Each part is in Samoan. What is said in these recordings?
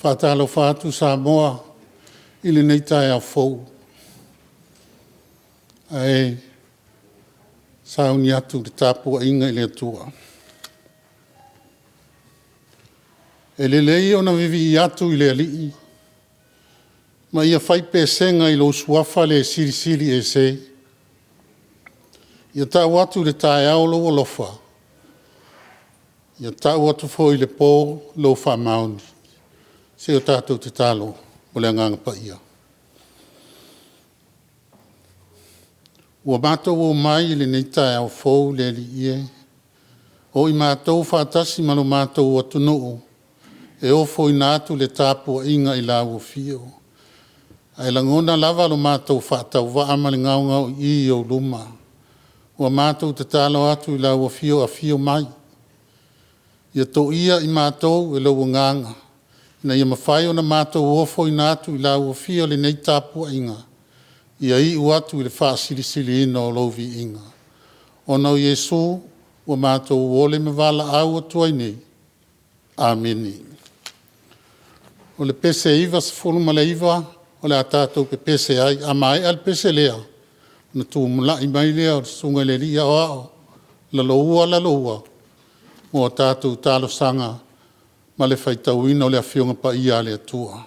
Faatalofa atu Samoa i lenei taeao fou, ae sauni atu i le tapuaiga i le Atua. E lelei ona vivii atu i le Alii ma ia fai pesega i lou Suafa le Silisili Ese. Ia tau atu i le taeao lou alofa, ia tau atu foi i le po lou faamaoni. Se i o tatou tatalo mo le Agaga Paia. Ua matou omai i lenei taeao fou le Alii e, o i matou faatasi ma lo matou atunuu e ofoina atu le tapuaiga i lau afio, ae lagona lava lo matou faatauvaa ma le gaogaoii i ou luma. Ua matou tatalo atu i lau afio, afio mai, ia toia i matou e lou Agaga ina ia mafai ona matou ofoina atu i lau afio lenei tapuaiga, ia iu atu i le faasilisiliina o lou viiga. Ona o Iesu ua matou ole ma valaau atu ai nei. Amene. O le pese 99 o le a tatou pepese ai. A maea le pese lea, ona tulai mai lea o le Susuga i le Alii Aoao, Laloua Laloua, mo a tatou talosaga ma le faitauina o le Afioga Paia a le Atua.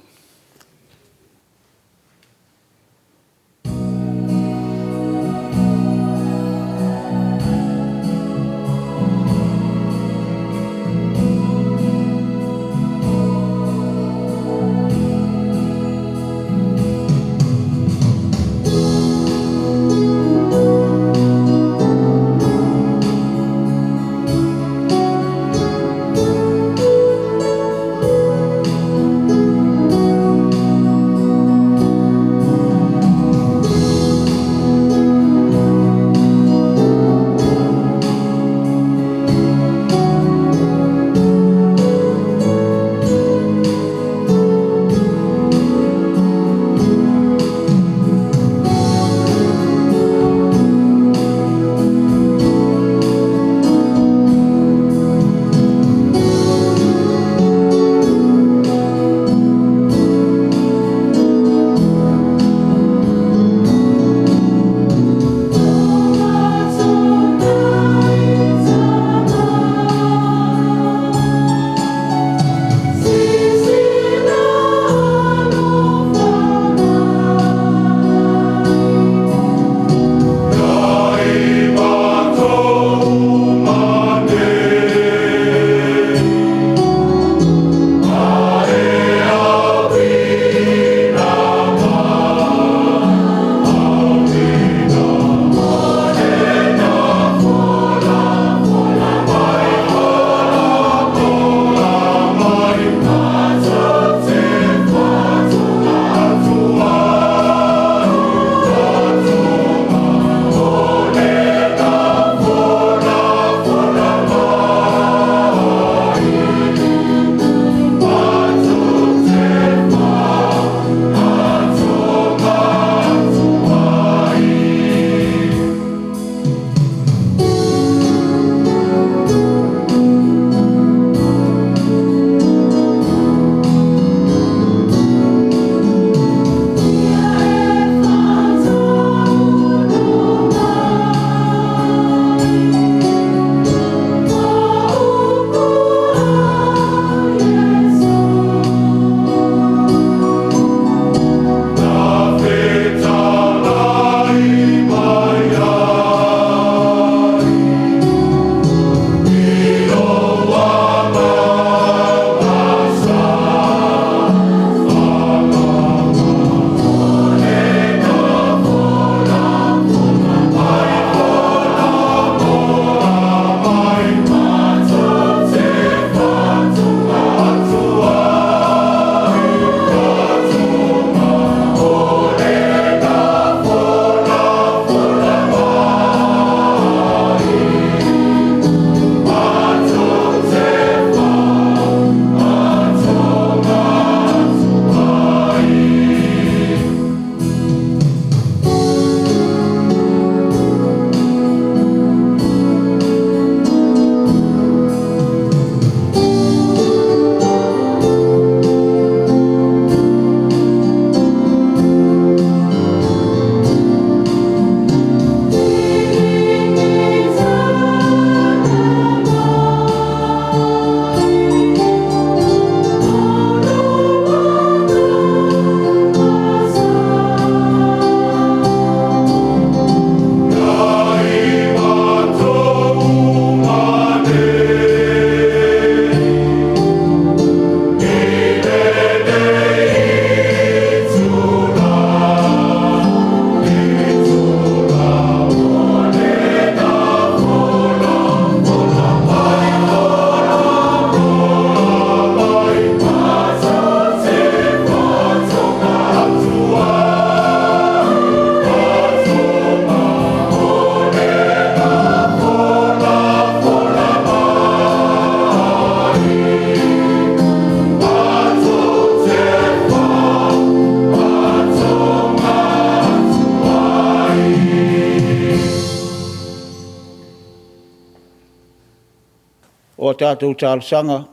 O a tatou talosaga,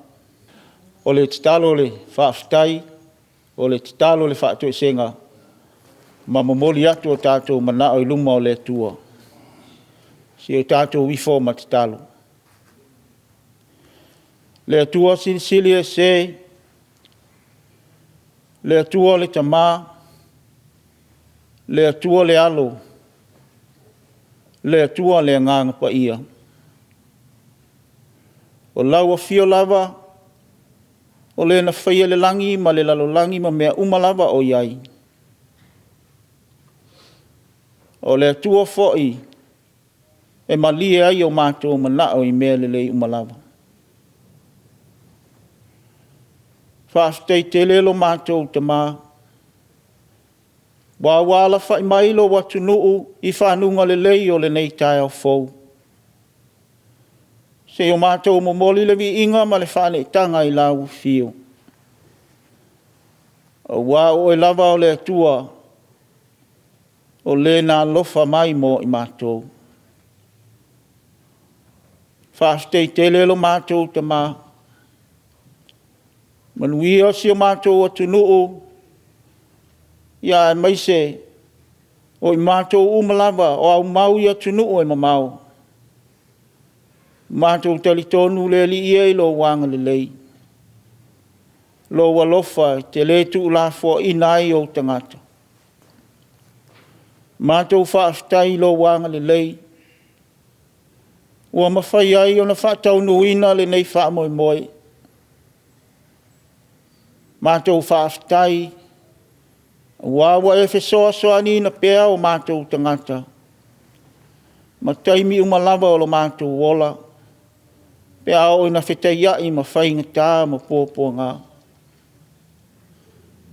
o le tatalo o le faafetai, o le tatalo o le faatoesega, ma momoli atu o tatou manao i luma o le Atua, se i o tatou ifo ma tatalo. Le Atua Silisili Ese, le Atua le Tama, le Atua le Alo, le Atua le Agaga Paia, o lau afio lava o Le na faia le lagi ma le lalolagi ma mea uma lava o i ai, o le Atua foi e malie ai o matou manao i mea lelei uma lava. Faafetai tele lo matou Tama, aua ua alafai mai lou atunuu i fanuga lelei o lenei taeao fou, se i o matou momoli le viiga ma le faaneetaga i lau Afio, aua o Oe lava o le Atua o Le na alofa mai mo i matou. Faafetai tele lo matou Tama, manuia si o matou atunuu, aemaise o i matou uma lava o aumau i atunuu e mamao. Matou te talitonu le Alii e i lou agalelei, lou alofa e te le tuulafoaiina ai ou tagata. Matou faafetai i lou agalelei ua mafai ai ona faataunuuina lenei faamoemoe. Matou faafetai aua ua e fesoasoaniina pea o matou tagata ma taimi uma lava o lo matou ola, pe a oo ina fetaiai ma faigata ma puapuaga.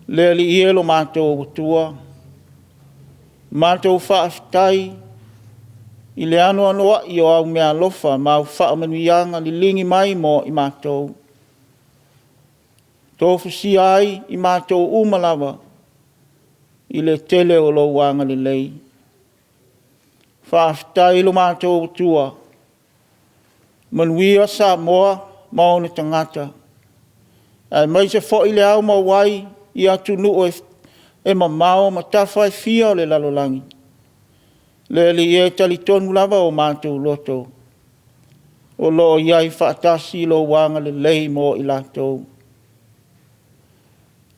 Le Alii e lo matou Atua, matou faafetai i le anoanoai o au meaalofa ma au faamanuiaga liligi mai mo i matou, tofusia ai i matou uma lava i le tele o lou agalelei. Faafetai i lo matou Atua, manuia Samoa ma ona tagata, aemaise foi le ao maua ai i atunuu e mamao ma tafa e fia o le lalolagi. Le Alii e, e talitonu lava o matou loto o lo o i ai faatasi lou agalelei mo i latou.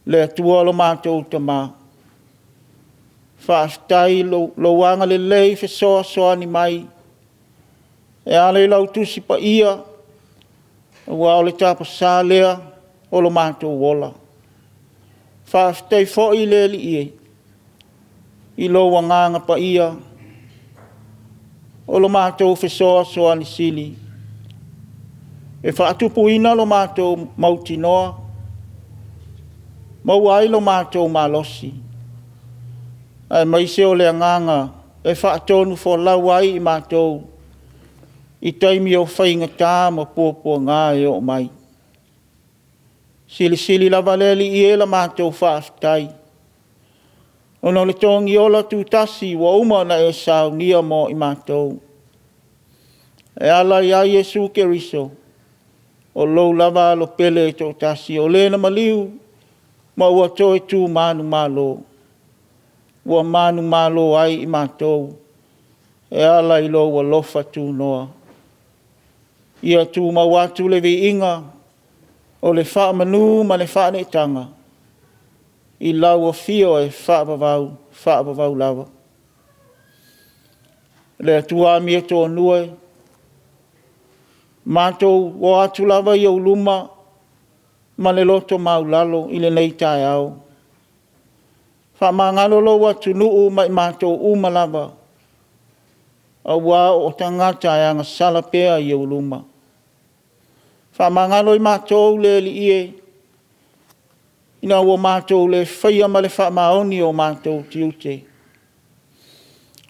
Le Atua lo matou Tama, faafetai i lou agalelei fesoasoani mai e ala i lau Tusi Paia, aua o le tapasa lea o lo matou ola. Faafetai foi le Alii e i lou Agaga Paia, o lo matou Fesoasoani Sili, e faatupuina lo matou mautinoa, maua ai lo matou malosi, aemaise o le agaga e faatonufolau ai i matou i taimi o faigata ma puapuaga e oo mai. Silisili lava le Alii e la matou faafetai, ona o le togiola tutasi ua uma ona e saunia mo i matou, e ala ia Iesu Keriso o lou lava Alo pele e toatasi, o Le na maliu ma ua toe tu manumalo, ua manumalo ai i matou e ala i lou alofa tunoa. Ia tumau atu le viiga o le faamanu ma le faaneetaga i lau Afio e faavavau, faavavau lava. Le Atua amiotonu e, matou o atu lava i ou luma ma le loto maualalo i lenei taeao, faamagalo lou atunuu ma i matou uma lava, aua o tagata e agasala pea i ou luma. Faamagalo i matou le Alii e, ina ua matou le faia ma le faamaoni o matou tiute,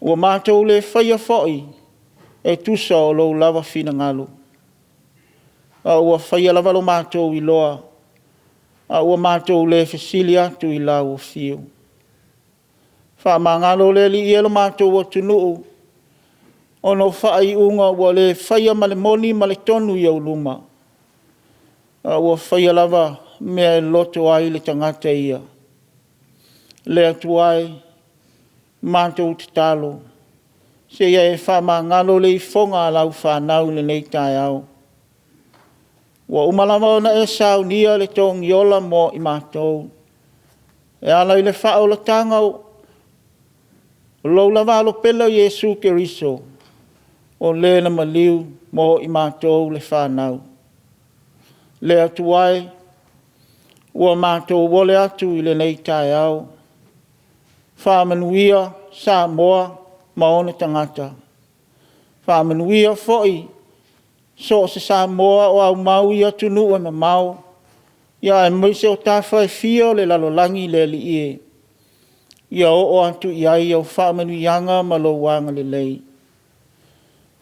ua matou le faia foi e tusa o lou lava finagalo, a ua faia lava lo matou iloa, a ua matou le fesili atu i lau afio. Faamagalo le Alii e lo matou atunuu ona o faaiuga ua le faia ma le moni ma le tonu i ou luma. a ua faia lava mea e loto ai le tagata ia. Le Atua e, matou tatalo, seia e faamagalo le ifoga a lau fanau i lenei taeao. Ua uma lava ona e saunia le togiola mo i matou, e ala i le faaolataga o lou lava Alo pele o Iesu Keriso, o Le na maliu mo i matou le fanau. Le Atua e, ua matou ole atu i lenei taeao, faamanuia Samoa ma ona tagata. Faamanuia foi so o se Samoa o aumau i atunuu e mamao, aemaise o tafa e fia o le lalolagi le Alii e, ia oo atu i ai au faamanuiaga ma lou agalelei.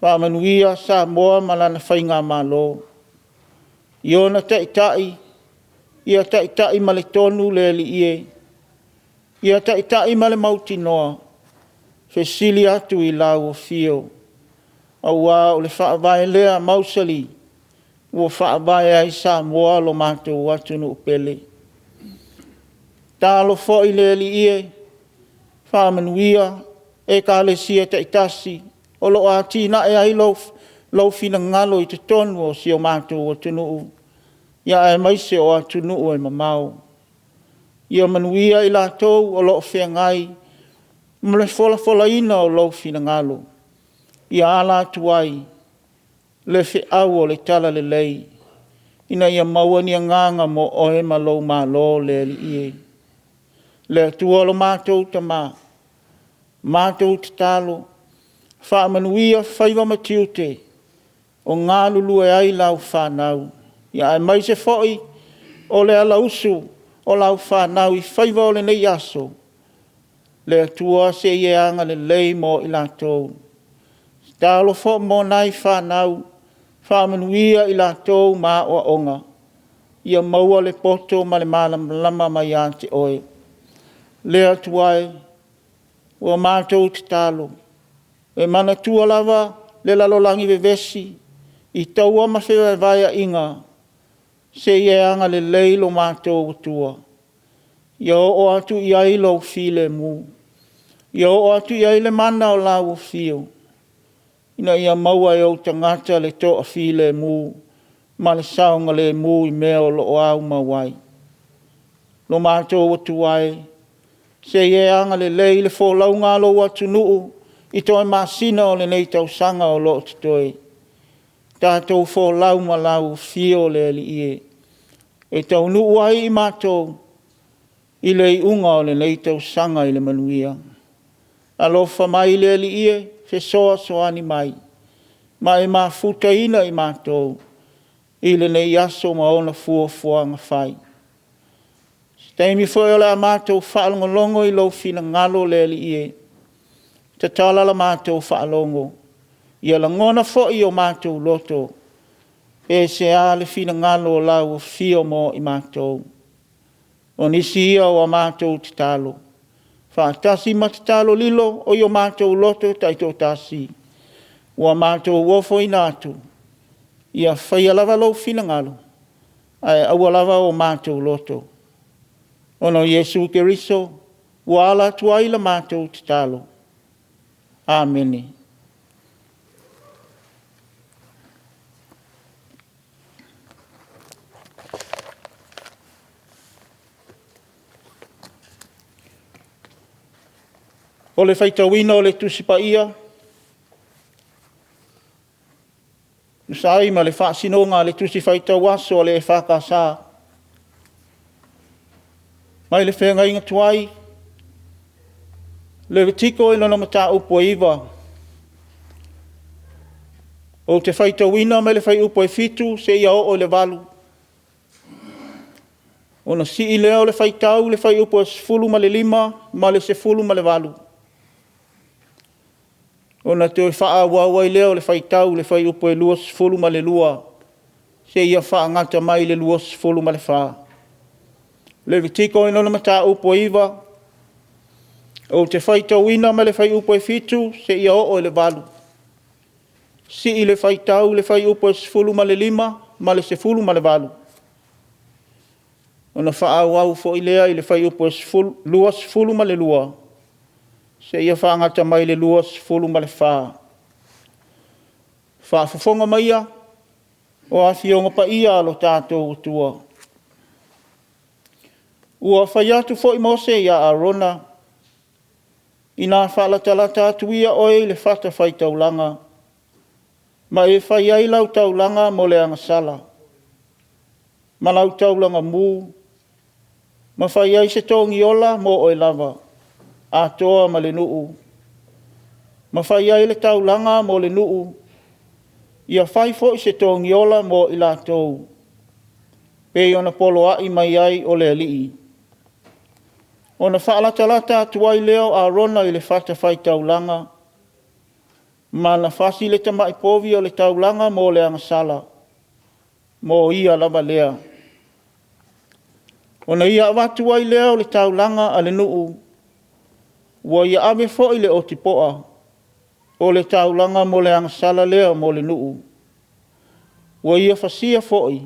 Faamanuia Samoa ma lana Faigamalo, i ona taitai, ia taitai ma le tonu le Alii e, ia taitai ma le mautinoa, fesili atu i lau afio, aua o le faavae lea mausali ua faavae ai Samoa lo matou atunuu pele. Tatalo foi le Alii e, faamanuia Ekalesia taitasi o lo o atinae ai lou finagalo i totonu o si o matou atunuu, aemaise o atunuu e mamao. Ia manuia i latou o lo o feagai ma le folafolaina o lou finagalo, ia ala atu ai le feau o le Talalelei, ina ia maua ni agaga mo Oe ma lou Malo le Alii e. Le Atua lo matou Tama, matou tatalo, faamanuia faiva ma tiute o galulue ai lau fanau, aemaise foi o le alausu o lau fanau i faiva o lenei aso. Le Atua se i e agalelei mo i latou. Tatalo foi mo nai fanau, faamanuia i latou ma aoaoga, ia maua le poto ma le malamalama mai ia te Oe. Le Atua e, ua matou tatalo, e manatua lava le lalolagi vevesi i taua ma fevaevaeaiga, se i e agalelei lo matou Atua, ia oo atu i ai lou filemu, ia oo atu i ai le mana o lau afio, ina ia maua e ou tagata le toafilemu ma le saogalemu i mea o lo o aumau ai. Lo matou Atua e, se i e agalelei i le folauga a lou atunuu i toe masina o lenei tausaga o lo o totoe, tatou folau ma lau afio le Alii e, e taunuu ai i matou i le iuga o lenei tausaga i le manuia. Alofa mai le Alii e, fesoasoani mai ma e mafutaina i matou i lenei aso ma ona fuafuaga fai. O se taimi foi o le a matou faalogologo i lou finagalo le Alii e, tatala la matou faalogo, ia lagona foi e o matou loto pe sea le finagalo o lau afio mo i matou. O nisi ia o a matou tatalo, faatasi ma tatalo lilo o i matou loto taitoatasi, ua matou ofoina atu, ia faia lava lou finagalo, ae aua lava o matou loto. Ona o Iesu Keriso ua ala atu ai la matou tatalo. Amene. O le faitauina o le Tusi Paia e tusa ai ma le faasinoga a le Tusi Faitau Aso a le EFKS mai le feagaiga tuai, Levitiko i lona mataupu e 9, ou te faitauina mai le fuaiupu 7 seia oo i le 8. Ona sii lea o le faitau i le fuaiupu e 15 ma le 18. Ona toe faaauau ai lea o le faitau i le fuaiupu 22 seia faagata mai i le 24. Levitiko i lona mataupu e 9, ou te faitauina mai le fuaiupu 7 seia oo i le 8. Sii le faitau i le fuaiupu e 15 ma le 18. Ona faaauau foi lea i le fuaiupu 22 seia faagasolo mai i le 24. Faafofoga maia o Afioga Paia a lo tatou Atua. Ua fai atu foi Mose ia Arona, “Ina faalatalata atu ia oe i le fatafaitaulaga ma e fai ai lau taulaga mo le agasala ma lau taulaga mu, ma fai ai se togiola mo oe lava atoa ma le nuu, ma fai ai le taulaga mo le nuu, ia fai foi se togiola mo i latou, pei ona poloai mai ai o le Alii.” Ona faalatalata atu ai lea o Arona i le fatafaitaulaga ma na fasi le tamai povi o le taulaga mo le agasala mo ia lava lea. Ona ia avatu ai lea o le taulaga a le nuu, ua ia ave foi le otipoa, o le taulaga mo le agasala lea mo le nuu. Ua ia fasia foi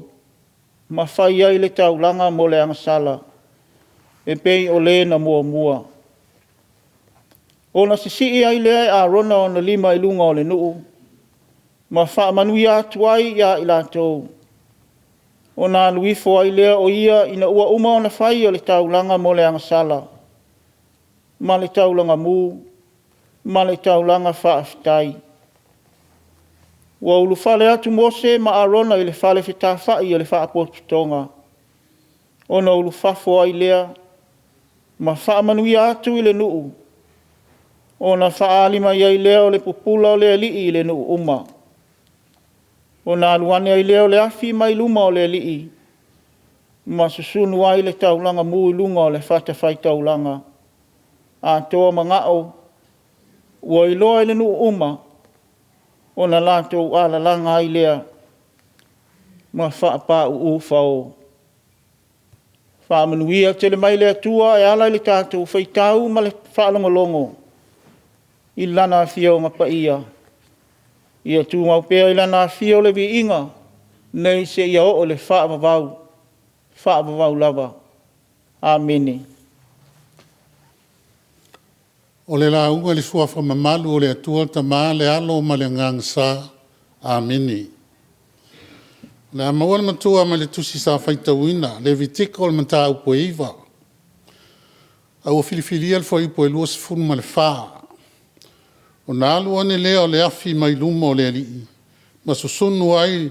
ma fai ai le taulaga mo le agasala e pei o le na muamua. Ona sisii ai lea e Arona ona lima i luga o le nuu ma faamanuia atu ai ia i latou, ona alu ifo ai lea o ia ina ua uma ona faia le taulaga mo le agasala ma le taulaga mu ma le taulaga faafetai. Ua ulufale atu Mose ma Arona i le fale fetāfai o le Faapotopotoga, ona ulufafo ai lea ma faamanuia atu i le nuu, ona faaali mai ai lea o le pupula o le Alii i le nuu uma. Ona alu ane ai lea o le afi mai luma o le Alii ma susunu ai le taulaga mu i luga o le fatafaitaulaga atoa ma ga'o, ua iloa e le nuu uma, ona latou alalaga ai lea ma faapaauu fao. Faamanuia tele mai le Atua e ala i le tatou faitau ma le faalogologo i Lana Afioga Paia. Ia tumau pea i Lana Afio le viiga nei seia oo i le faavavau, faavavau lava. Amene. O le lauga i le suafa mamalu o le Atua le Tama le Alo ma le Agaga Sa. Amene. O le a maua le matua mai le tusi sa faitauina, Levitiko i le mataupu e 9, a ua filifilia le fuaiupu e 24. Ona alu ane lea o le afi mai luma o le Alii ma susunu ai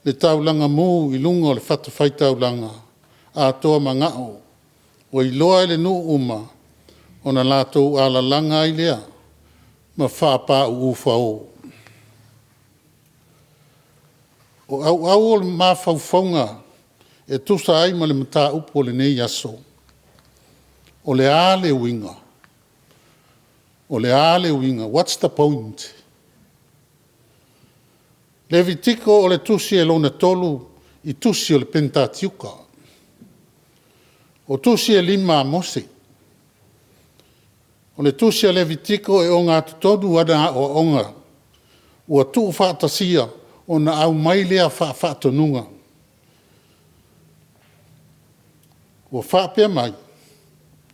le taulaga mu i luga o le fatafaitaulaga atoa ma ga'o, ua iloa e le nuu uma, ona latou alalaga ai lea ma faapaauu fao. O auau o mafaufauga e tusa ai ma le mataupu o lenei aso, o le a le uiga? O le a le uiga? What's the point? Levitiko o le tusi e lona tolu i tusi o le Penitatiuka. O tusi e 5 a Mose. O le tusi a Levitiko e ogatotonu ana aoaoga ua tuufaatasia ona aumai lea faa-faatonuga. Ua faapea mai,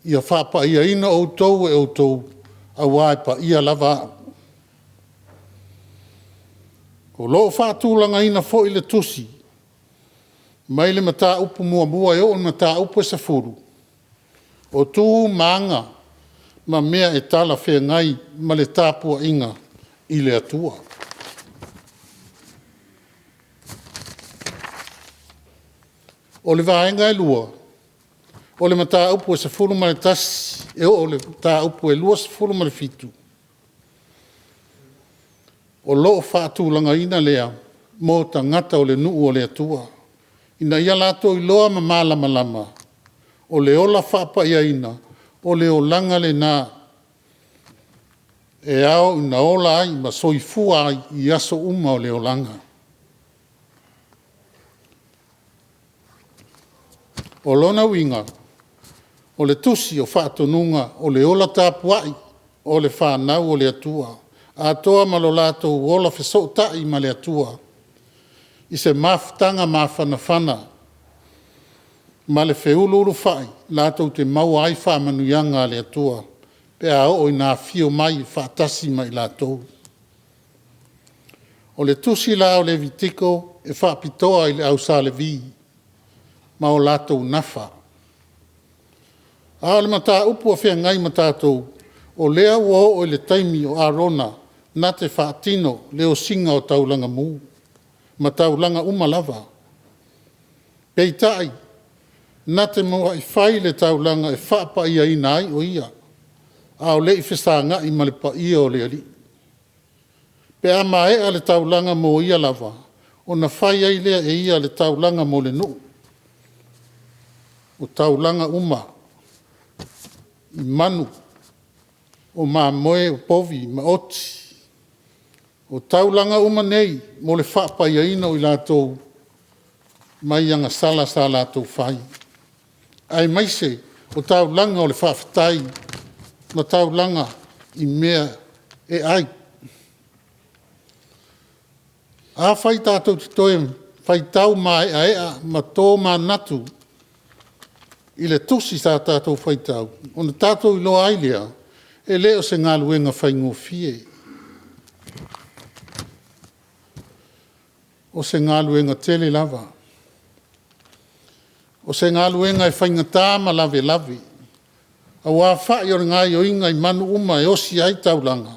“Ia faapaiaina outou e outou, aua e paia lava au.” O lo o faatulagaina foi le tusi mai le mataupu 1 e oo i le mataupu e 10, o tu ma aga ma mea e talafeagai ma le tapuaiga i le Atua. O le vaega e 2, o le mataupu e 11 e oo i le mataupu e 27, o lo o faatulagaina lea mo tagata o le nuu o le Atua, ina ia latou iloa ma malamalama, o le ola faapaiaina, o le olaga lena e ao ina ola ai ma soifua ai i aso uma o le olaga. O lona uiga, o le tusi o faatonuga o le ola tapuai o le fanau a le Atua, atoa ma lo latou ola fesootai ma le Atua i se mafutaga mafanafana. ma le feuluulufa'i latou te maua ai faamanuiaga a le Atua pe a oo ina afifio mai faatasi ma i latou. O le Tusi la o Levitiko e faapitoa i le au Sa Levi ma o latou nafa. A o le mataupu ua feagai ma tatou, o lea ua oo i le taimi o Arona na te faatino le osiga o taulaga mu ma taulaga uma lava. Peitai, na te muai fai le taulaga e faapaiaina ai o ia, a o le i fesagai ma le paia o le Alii. Pe a maea le taulaga mo ia lava, ona fai ai lea e ia le taulaga mo le nuu. O taulaga uma i manu, o mamoe, o povi ma oti. O taulaga uma nei mo le faapaiaina o i latou mai agasala sa latou fai, aemaise o taulaga o le faafetai ma taulaga i mea e ai. Afai tatou te toe faitau maeaea ma tomanatu i le tusi sa tatou faitau, ona tatou iloa ai lea, e le o se galuega faigofie. O se galuega tele lava. O se galuega e faigata ma lavelave, aua fai o le gaoioiga i manu uma e osi ai taulaga,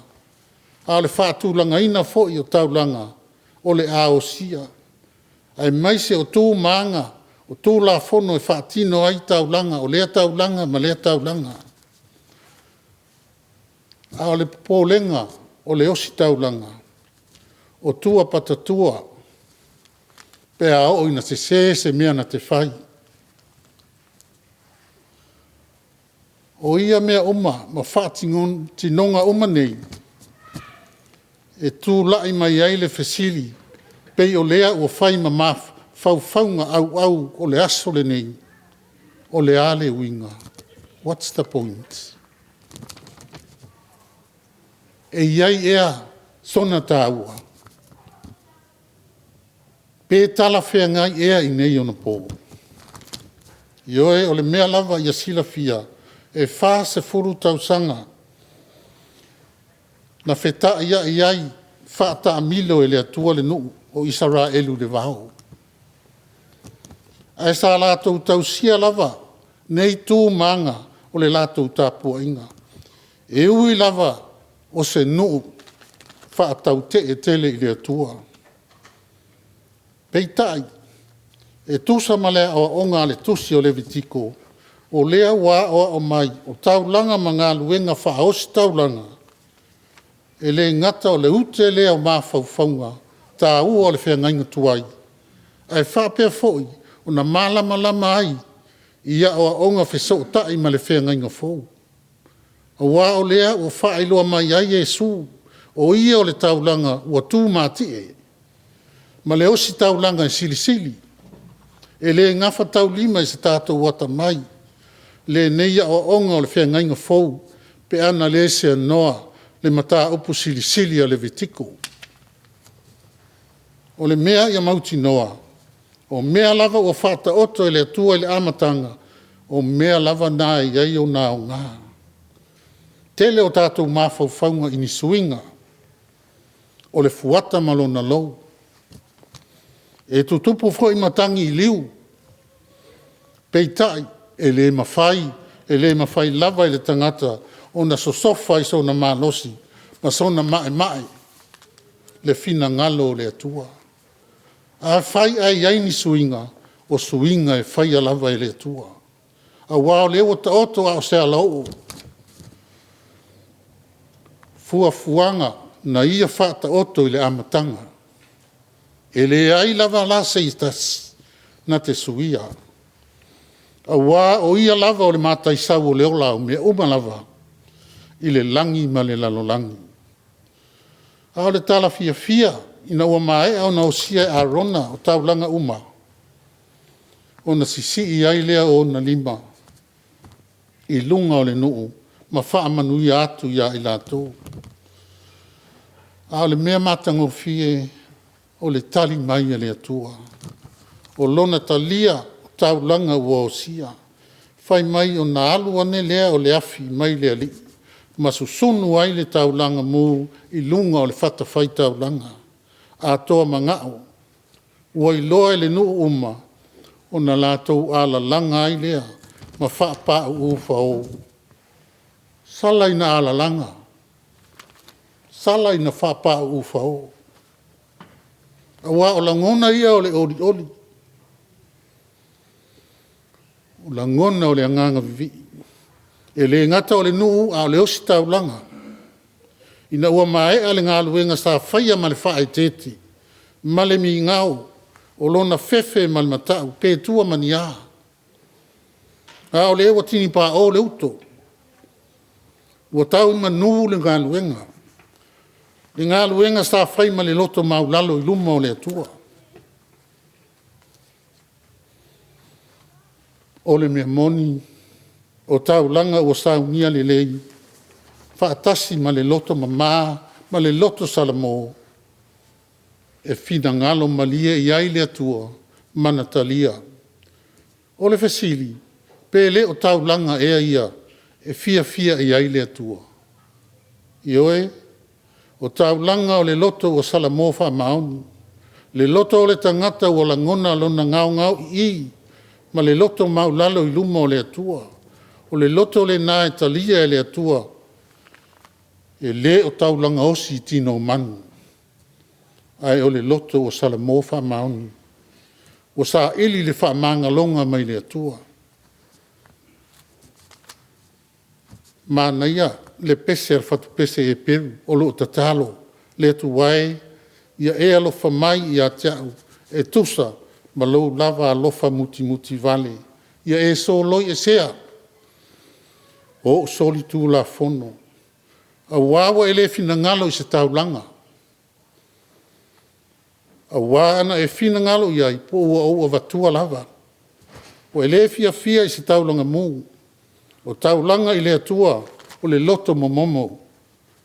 a o le faatulagaina foi o taulaga o le a osia, aemaise o tu ma aga o Tulafono e faatino ai taulaga, o lea taulaga ma lea taulaga. A o le popolega o le ositaulaga, o tua patatua pe a oo ina sese se mea na te fai. O ia mea uma ma faatinoga uma nei, e tulai mai ai le fesili, pei o lea ua fai ma mafaufauga auau o le aso lenei, o le a le uiga? What's the point? E i ai ea sona taua? Pe talafeagai ea i nei ona po? Ioe, o le mea lava ia silafia, e 40 tausaga na fetaiai ai faataamilo e le Atua le nuu o Isaraelu i le vao. Ae sa latou tausia lava nei tu ma aga o le latou tapuaiga, e ui lava o se nuu faatautee tele i le Atua. Peitai, e tusa ma le aoaoga a le Tusi o Levitiko, o lea ua aoao mai, o taulaga ma galuega faaositaulaga, e le gata o le ute lea o mafaufauga taua o le feagaiga tuai, ae faapea foi ona malamalama ai i aoaoga fesootai ma le feagaiga fou. Aua o lea ua faailoa mai ai Iesu, o Ia o le taulaga ua tumatie ma le ositaulaga e silisili. E le gafataulimaina e se tatou atamai lenei aoaoga o le feagaiga fou pe a na le seanoa le mataupu silisili a Levitiko. O le mea ia mautinoa, o mea lava ua faataoto e le Atua i le amataga, o mea lava na e i ai ona aoga. Tele o tatou mafaufauga i ni suiga, o le fuata ma lona lou. E tutupu foi matagi i liu, peitai, e le mafai, e le mafai lava e le tagata ona sosofa i sona malosi ma sona maemae le finagalo o le Atua. Afai ae i ai ni suiga, o suiga e faia lava e le Atua, aua o lea ua taoto a o se alaoo fuafuaga na Ia faataoto i le amataga. E leai lava la se tasi na te suia, aua o Ia lava o le mataisau o le ola o mea uma lava i le lagi ma le lalolagi. A o le tala fiafia ina ua maea ona osia e Arona o taulaga uma, ona sisii ai lea o ona lima i luga o le nuu ma faamanuia atu ia i latou. A o le mea matagofie o le tali mai a le Atua, o Lona talia o taulaga ua osia. Fai mai ona alu ane lea o le afi mai le Alii ma susunu ai le taulaga mu i luga o le fatafaitaulaga atoa ma ga'o. Ua iloa e le nuu uma ona latou alalaga ai lea ma faapauu fao. Sala ina alalaga, sala ina faapauu fao, aua o lagona ia o le olioli, o lagona o le agaga vivii. E le gata o le nuu a o le ositaulaga ina ua maea le galuega sa faia ma le faaeteete ma le migao o lona fefe ma le matau, pe tua ma ni a, a o lea ua tinipao le uto, ua tau i manu le galuega, le galuega sa fai ma le loto maualalo i luma o le Atua. O le mea moni, o taulaga ua saunia lelei faatasi ma le loto mama ma le loto salamo, e finagalo malie i ai le Atua ma na talia. O le fesili, pe le o taulaga ea ia e fiafia i ai le Atua? Ioe, o taulaga o le loto ua salamo faamaoni, le loto o le tagata ua lagona lona gaogaoi'i ma le loto maualalo i luma o le Atua. O le loto lena e talia e le Atua, e le o taulaga osi i tino o manu, ae o le loto ua salamo faamaoni, ua saili le faamagaloga mai le Atua. Manaia le pese a le fatupese Eperu o lo o tatalo, le Atua e, ia e alofa mai ia te au e tusa ma lou lava alofa mutimutivale, ia e soloi esea ou solitulafono, aua ua e le finagalo i se taulaga, aua ana e finagalo i ai, po ua ou avatua lava. Ua e le fiafia i se taulaga mu, o taulaga i le Atua o le loto momomo.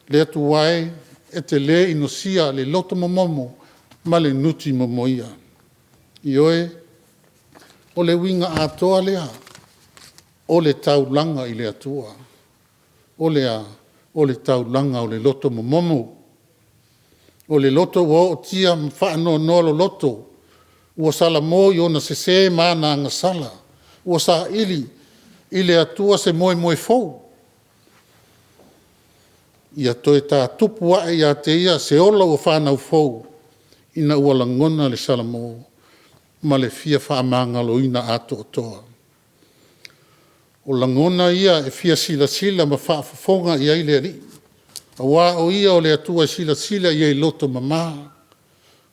Le Atua e, e te le inosia le loto momomo ma le nutimomoia. Ioe, o le uiga atoa lea o le taulaga i le Atua. O le a? O le taulaga o le loto momomo, o le loto ua ootia ma faanoanoa loloto, ua salamo i ona sese ma ana agasala, ua saili i le Atua se moemoe fou, ia toe ta tupu ae ia te Ia se ola ua fanau fou, ina ua lagona le salamo ma le fia faamagaloina atoatoa. O lagona ia e fia silasila ma faafofoga i ai le Alii, aua o Ia o le Atua e silasila i e loto mama,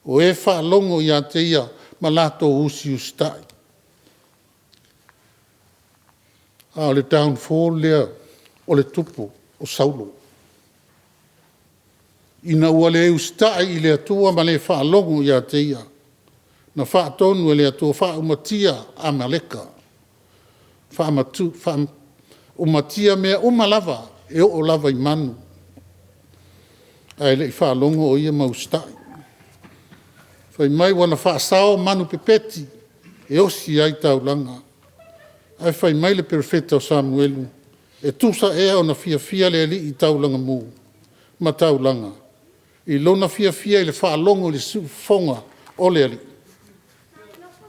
o e faalogo ia te Ia ma latou usiusitai. A o le downfall lea o le tupu o Saulo, ina ua le usitai i le Atua ma le faalogo ia te Ia, na faatonu e le Atua, faaumatia Amaleka, faaumatia mea uma lava e oo lava i manu, ae le i faalogo o ia ma usitai. Fai mai ua na faasao manu pepeti e osi ai taulaga, ae fai mai le Perofeta o Samuelu, e tusa ea ona fiafia le Alii i taulaga mu ma taulaga, i lona fiafia i le faalogo i le siufofoga o le Alii?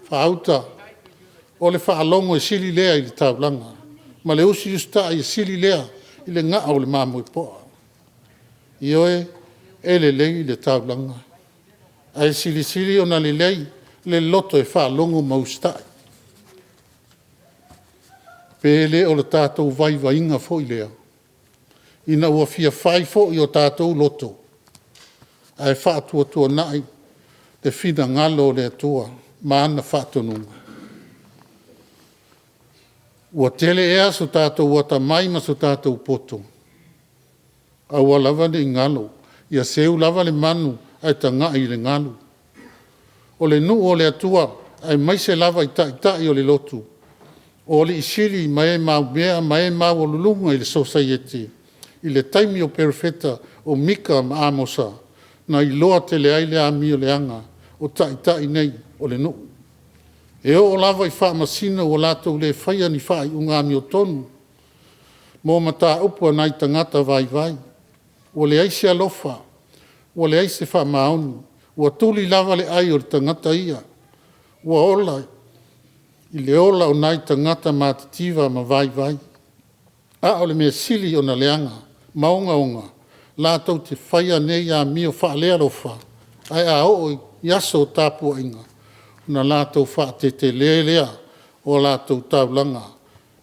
Faauta, o le faalogo e sili lea i le taulaga, ma le usiusitai e sili lea i le gao o le mamoe poa. Ioe, e lelei le taulaga, ae silisili ona lelei le loto e faalogo ma usitai. Pe le o le tatou vaivaiga foi lea, ina ua fia fai foi o tatou loto ae faatuatuanai le finagalo o le Atua ma ana faatonuga? Ua tele ea so tatou atamai ma so tatou poto? Aua lava ne i galo, ia seu lava le manu ae tagai i le galu. O le nuu o le Atua aemaise lava i Taitai o le lotu, o alii sili ma e maumea ma e maualuluga i le sosaiete i le taimi o Perofeta o Mika ma Amosa, na iloa tele ai le amioleaga o Taitai nei o le nuu. E oo lava i faamasino ua latou le faia ni faaiuga amiotonu mo mataupu a nai tagata vaivai. Ua leai se alofa, ua leai se faamaoni, ua tuli lava le ai o le tagata ia, ua ola i le ola o nai tagata matitiva ma vaivai. A o le mea sili ona leaga ma ogaoga, latou te faia nei amio faalealofa, ae a oo i aso o tapuaiga, ona latou faatetele lea o latou taulaga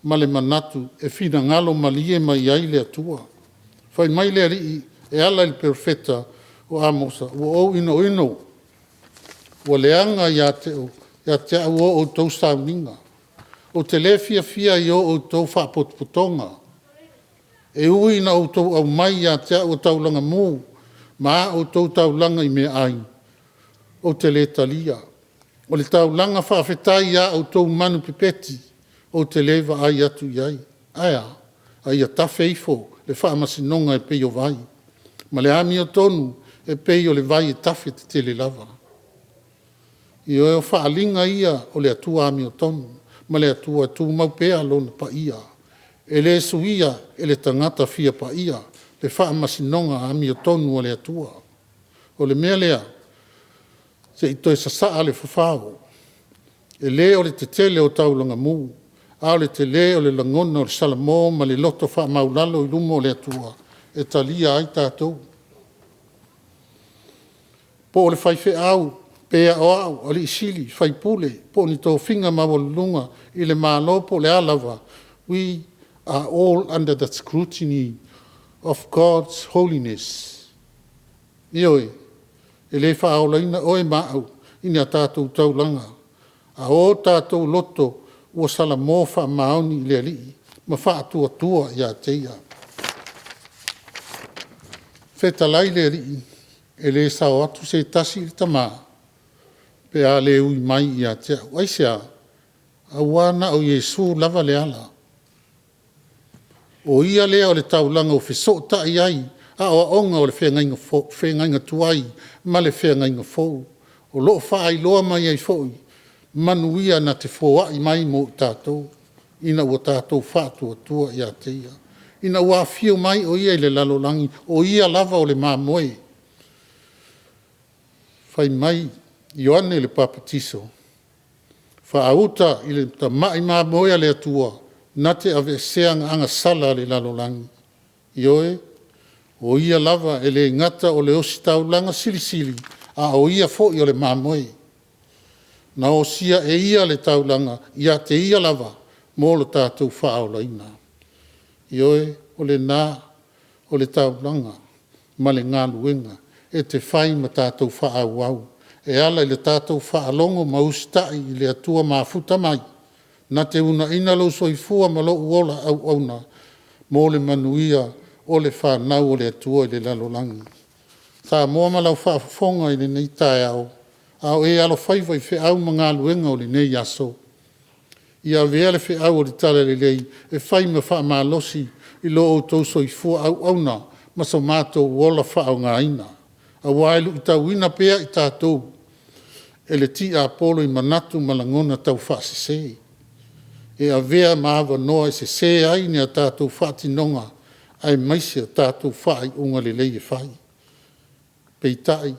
ma le manatu e finagalo malie mai ai le Atua. Fai mai le Alii e ala i le Perofeta o Amosa, “Ua ou inoino, ua leaga ia te au o outou sauniga, ou te le fiafia i o outou faapotopotoga. E ui ina outou aumai ia te au taulaga mu ma a outou taulaga i meaai, ou te le talia. O le taulaga faafetai i a outou manu pipeti, ou te le vaai atu i ai. Ae a? A ia tafe ifo le faamasinoga e pei o vai, ma le amiotonu e pei o le vai e tafe tetele lava.” Ioe, o faaaliga ia o le Atua amiotonu ma le Atua e tumau pea Lona paia, e le suia e le tagata fia paia le faamasinoga amiotonu a le Atua. O le mea lea, se i toe sasaa le fafao, e le o le tetele o taulaga mu, a o le tele o le lagona o le salamo ma le loto faamaualalo i luma o le Atua e talia ai tatou. Po o le faifeau, pe aoao, alii sili, faipule, po o ni tofiga maualuluga i le Malo po o le a lava, we are all under the scrutiny of God's holiness. Ioe, e le faaolaina oe ma au i ni a tatou taulaga, a o tatou loto ua salamo faamaoni i le Alii ma faatuatua ia te Ia. Fetalai le Alii, e le sao atu se tasi i le Tama pe a le ui mai ia te au. Aisea? Aua na o Iesu lava le ala. O Ia lea o le taulaga ua fesootai ai aoaoga o le feagaiga tuai ma le feagaiga fou, o lo o faailoa mai ai foi manuia na te foai mai mo i tatou, ina ua tatou faatuatua ia te Ia. Ina ua afio mai o Ia i le lalolagi, o Ia lava o le mamoe. Fai mai Ioane le Papatiso, faauta i le tamai mamoe a le Atua na te aveesea agasala a le lalolagi. Ioe, o Ia lava e le gata o le ositaulaga silisili, a o Ia foi o le mamoe. Na osia e Ia le taulaga ia te Ia lava mo lo tatou faaolaina. Ioe, o lena o le taulaga ma le galuega e te fai ma tatou faaauau e ala i le tatou faalogo ma usitai i le Atua mafuta mai na te uunaina lou soifua ma lou ola auauna mo le manuia o le fanau a le Atua i le lalolagi. Samoa ma lau faafofoga i lenei taeao, a o e alofaiva i feau ma galuega o lenei aso, ia avea le feau o le Talalelei e fai ma faamalosi i lo outou soifua auauna ma so matou ola faaaogaina, aua e luitauina pea i tatou e le tiapolo i manatu ma lagona taufaasese, e avea ma avanoa e sese ai ni a tatou faatinoga aemaise o tatou faaiuga lelei e fai. Peitai,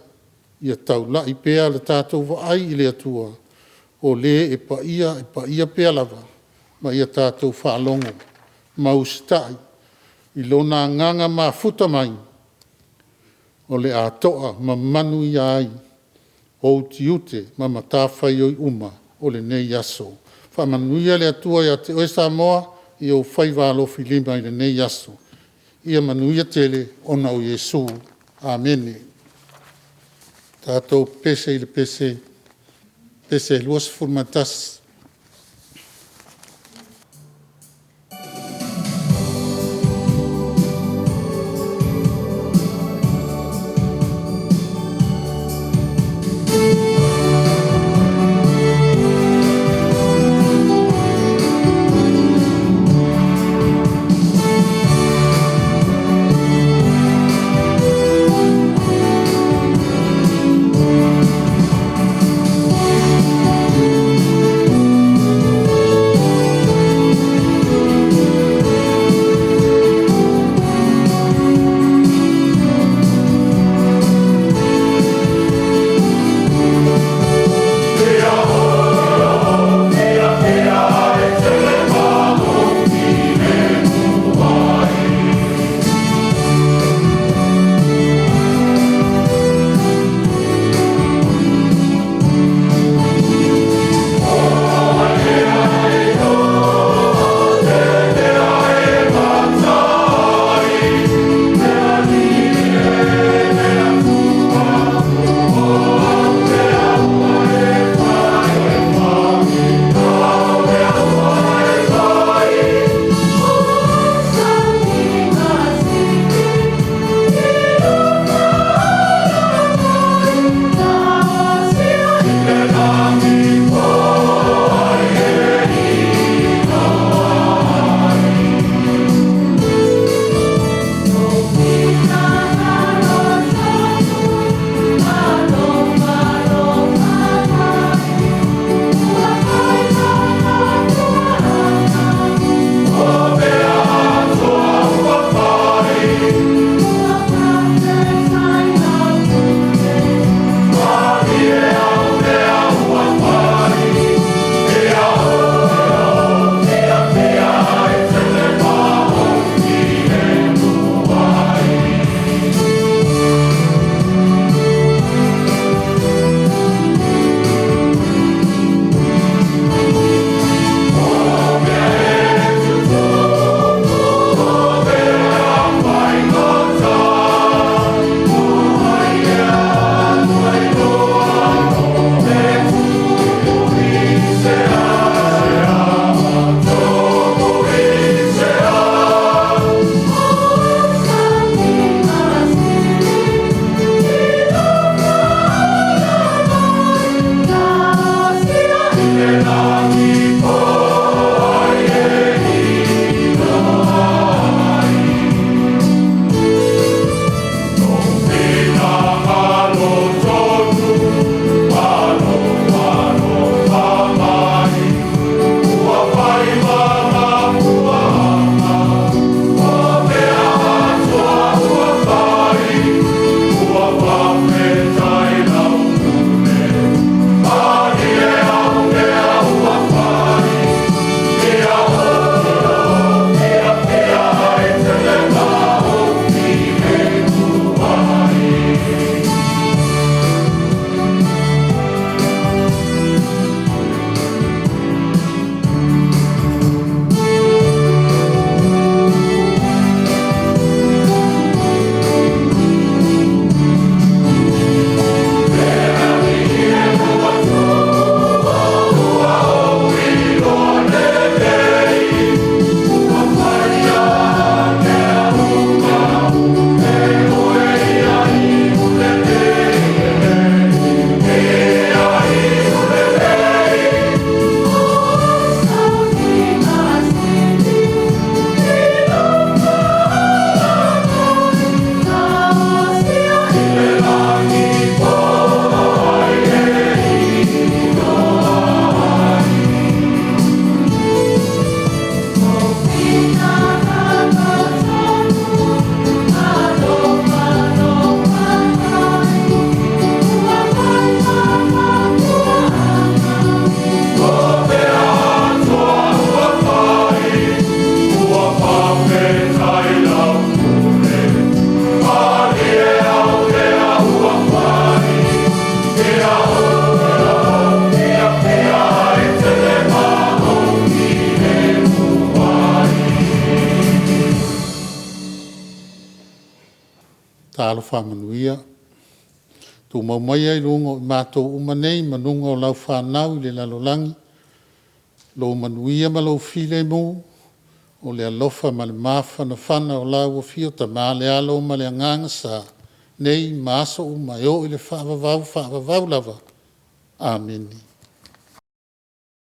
ia taulai pea le tatou vaai i le Atua, o Le e paia e paia pea lava, ma ia tatou faalogo ma usitai i Lona Agaga mafuta mai, o le a to'a ma manuia ai ou tiute ma matafaioi uma o lenei aso. Faamanuia le Atua ia te oe Samoa i ou faiva alofilima i lenei aso. Ia manuia tele ona o Iesu. Amene. Tatou pepese i le pese, pese 21. tatalo faamanuia. Tumau maia i luga o i matou uma nei ma luga o lau fanau i le lalolagi lou manuia ma lou filemu, o le alofa ma le mafanafana o lau afio Tama le Alo ma le Agaga Sa, nei ma aso uma e oo i le faavavau, faavavau lava. Amene.